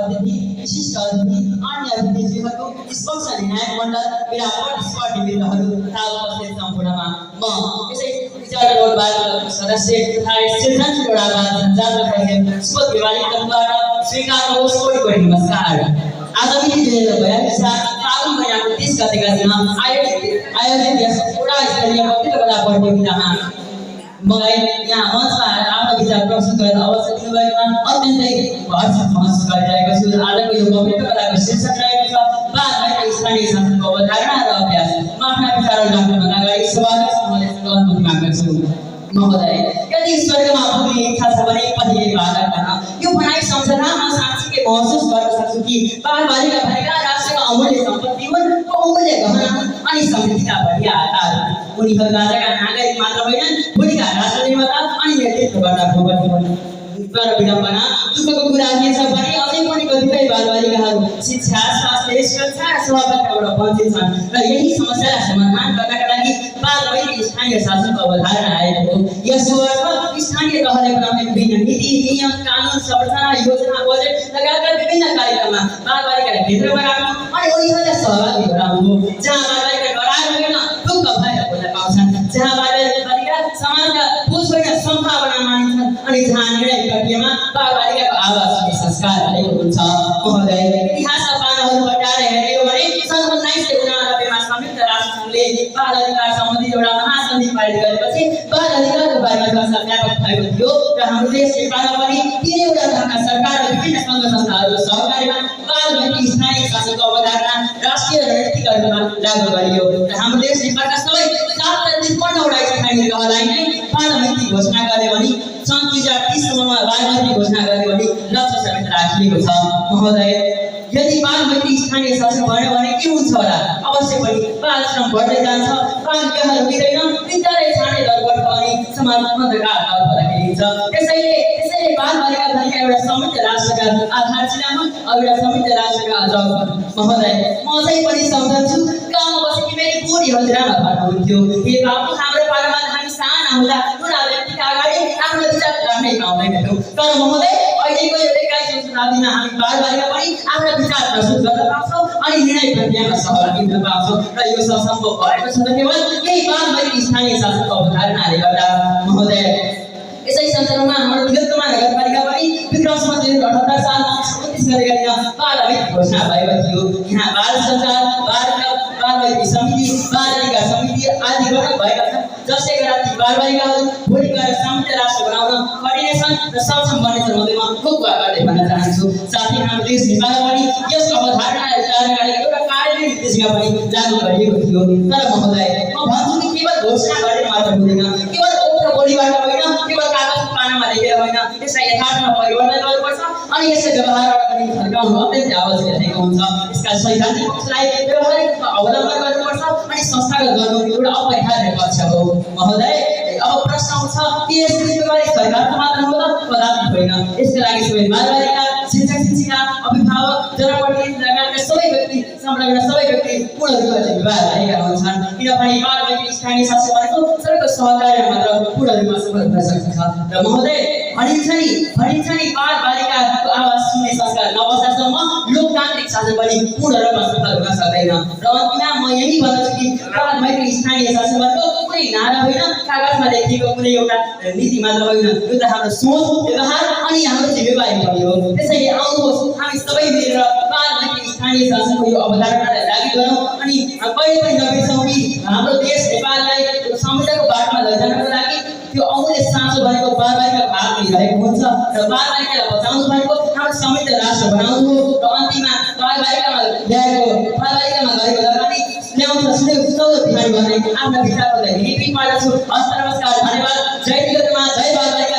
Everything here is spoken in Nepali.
अतिथि विशिष्ट अतिथि अन्य अतिथिज्यूहरूको निष्पक्ष निर्णायक मण्डल मेरा प्रतिस्पर्धी मित्रहरू तथा उपस्थित सम्पूर्णमा म यसै विचार रोडबाट सदस्य तथा सृजनशील रोडबाट सञ्चालक प्रमुख सुबोध दिवाली तर्फबाट स्वीकार्नुहोस् कोटी नमस्कार। आगामी 2042 साल फागुन महिनाको 30 गतेका दिन आयोजित यस वडा स्तरीय वक्तृत्व कला प्रतियोगितामा मलाई यहाँ मञ्चमा आफ्नो विचार प्रस्तुत गर्न अवसर दिनुभएकोमा अत्यन्तै हर्षित महसुस गरिरहेको छु। आजको यो वक्तृत्व कलाको शीर्षक रहेको छ बालबालिका स्थानीय शासनको अवधारणा र अभ्यास। म आफ्ना विचारहरू राख्नुभन्दा अगाडि स्वागत सम्मेलनको अनुमति माग्दछु। महोदय, यदि स्वर्गमा पुग्ने इच्छा छ भने पहिले बालक बन। यो भनाइ सम्झना म साँच्चै महसुस गर्न सक्छु कि बालबालिका भनेका राष्ट्रका अमूल्य सम्पत्ति हुन्, बहुमूल्य गहना हुन् अनि समृद्धिका बढिया आधार हुन्। उनीहरू आजका नागरिक मात्र होइनन्, भोलिका राष्ट्र निर्माता अनि नेतृत्व गर्दा भोगटी हुन्। तर विडम्बना दुःखको कुरा के छ भने अझै पनि कतिपय बालबालिकाहरू शिक्षा, स्वास्थ्य, सुरक्षा र सहभागिताबाट वञ्चित छन् र यही समस्यालाई समाधान गर्नका लागि बालबालिका स्थानीय शासनको अवधारणा आएको हो। यसको अर्थ स्थानीय तहले बनाउने विभिन्न नीति, नियम, कानुन, संरचना, योजना, बजेट लगायतका विभिन्न कार्यक्रममा बालबालिकालाई केन्द्रमा राख्नु अनि उनीहरूलाई सहभागी गराउनु हो। जहाँ बालबालिका डराएर होइन ढुक्क भएर बोल्न पाउँछन्, जहाँ बालबालिका समाजका बोझ होइन सम्भावना मानिन्छन् अनि जहाँ निर्णय प्रक्रियामा बालबालिकाको आवाज हुने संस्कार रहेको हुन्छ। महोदय, इतिहासका पानाहरू पल्टाएर हेर्ने हो भने सन् 1989 मा संयुक्त राष्ट्रसङ्घले बाल अधिकार सम्बन्धी एउटा महासन्धि पारित गरेपछि बाल अधिकारको बारेमा चर्चा व्यापक भएको थियो र हाम्रो देश नेपालमा पनि 3वटा तहका सरकार र विभिन्न सङ्घ संस्थाहरूको सहकार्यमा बालबालिका स्थानीय शासनको अवधारणा राष्ट्रिय रणनीतिकरणमा लागू गरियो र हाम्रो देश नेपालका सबै 753वटा स्थानीय तहलाई नै बालमिति घोषणा गर्ने भनी सन् 2030 सम्ममा बालमिति घोषणा गर्ने भनी लक्ष्य समेत राखिएको छ। महोदय, यदि बालमिति स्थानीय शासन भयो भने के हुन्छ होला? अवश्य पनि बाल श्रम बढ्दै जान्छ, बाल विवाह रोकिँदैन, विद्यालय छाड्ने दर बढ्छ अनि समाज अन्धकार तर्फ धकेलिन्छ। त्यसैले बालबालिका भनेका एउटा समृद्ध राष्ट्रका आधारशिला हुन्, एउटा समृद्ध राष्ट्रका आधार हुन्। महोदय, म अझै पनि सम्झन्छु गाउँमा बसेकी मेरी बुढी हजुरआमा भन्नुहुन्थ्यो, हे बाबु, हाम्रो पालामा हामी साना हुँदा बुढा व्यक्तिका अगाडि आफ्नो विचार राख्नै पाउँदैनथ्यौँ। तर महोदय, अहिलेको यो 21औं शताब्दीमा हामी बालबालिका पनि आफ्ना विचार प्रस्तुत गर्न पाउँछौँ अनि निर्णय प्रक्रियामा सहभागी हुन पाउँछौँ र यो सब सम्भव भएको छ त केवल यही बालबालिका स्थानीय शासनको अवधारणाले गर्दा। महोदय, यसै सन्दर्भमा हाम्रो तिलोत्तमा नगरपालिका पनि विक्रम सम्वत 2078 सालमा 29 गतेका दिन बालमिति घोषणा भएको थियो। यहाँ बाल सञ्चार, बालबालिका समिति, बाल अधिकार समिति आदि गठन भएका छन्, जसले गर्दा ती बालबालिकाहरू भोलि गएर समृद्ध राष्ट्र बनाउन कडिनेछन् र सक्षम बन्नेछन् भन्दै म खुब गर्दै भन्न चाहन्छु। साथै हाम्रो देश नेपालमा पनि यसको अवधारणालाई विचारका लागि एउटा कार्यान्वयन निर्देशिका पनि लागू गरिएको थियो। तर महोदय, म भन्छु कि केवल घोषणा गर्ने मात्र हुँदैन, केवल ओठ बोलीबाट होइन, केवल कागजको पानामा लेखेर होइन, यसलाई यथार्थमा परिवर्तन गर्नुपर्छ अनि यसको व्यवहारबाट पनि फर्काउनु अत्यन्तै आवश्यक रहेको हुन्छ। यसका सैद्धान्तिक पक्षलाई व्यवहारिक रूपमा अवलम्बन गर्नुपर्छ अनि संस्थागत गर्नु एउटा अपरिहार्य पक्ष हो। महोदय, अब प्रश्न उठ्छ कि यस जिम्मेवारी सरकारको मात्र हो त? कदापि होइन। यसका लागि सबै बालबालिका, शिक्षक, शिक्षिका, अभिभावक, जनप्रतिनिधि लगायतका सबै व्यक्ति संलग्न सबै व्यक्ति पूर्ण रूपमा जिम्मेवार रहेका हुन्छन्, किनभने बालबालिका स्थानीय शासन भनेको सबैको सहकार्य मात्र पूर्ण रूपमा सफल हुन सक्छ। र महोदय, भनिन्छ नि बालबालिकाको आवाज सुन्ने संस्कार नबस्दासम्म लोकतान्त्रिक शासन पनि पूर्ण रूपमा सफल हुन सक्दैन। र अन्तिममा म यही भन्दछु कि बालबालिका स्थानीय शासन भनेको कुनै नारा होइन, कागजमा लेखिएको कुनै एउटा नीति मात्र होइन, यो त हाम्रो सोच, व्यवहार अनि हाम्रो जिम्मेवारी पनि हो। त्यसैले आउनुहोस् हामी सबै मिलेर बालबालिका स्थानीय शासनको यो अवधारणालाई लागू गरौँ अनि कहिले पनि नबिर्सौँ कि हाम्रो देश नेपाललाई समृद्धिको बाटोमा लैजानको लागि त्यो अमूल्य साँचो भनेको बालबालिकाको हातमा रहेको हुन्छ र बालबालिकालाई बचाउनु भनेको हाम्रो समृद्ध राष्ट्र बनाउनु हो। र अन्तिममा बालबालिकामा गरेको लगानी ल्याउँछ सुनौलो बिमारी भन्ने आफ्ना विचारहरूलाई रिपिट गर्दछु। हस्त नमस्कार, धन्यवाद। जय तिलोत्तमा, जय बालबालिका।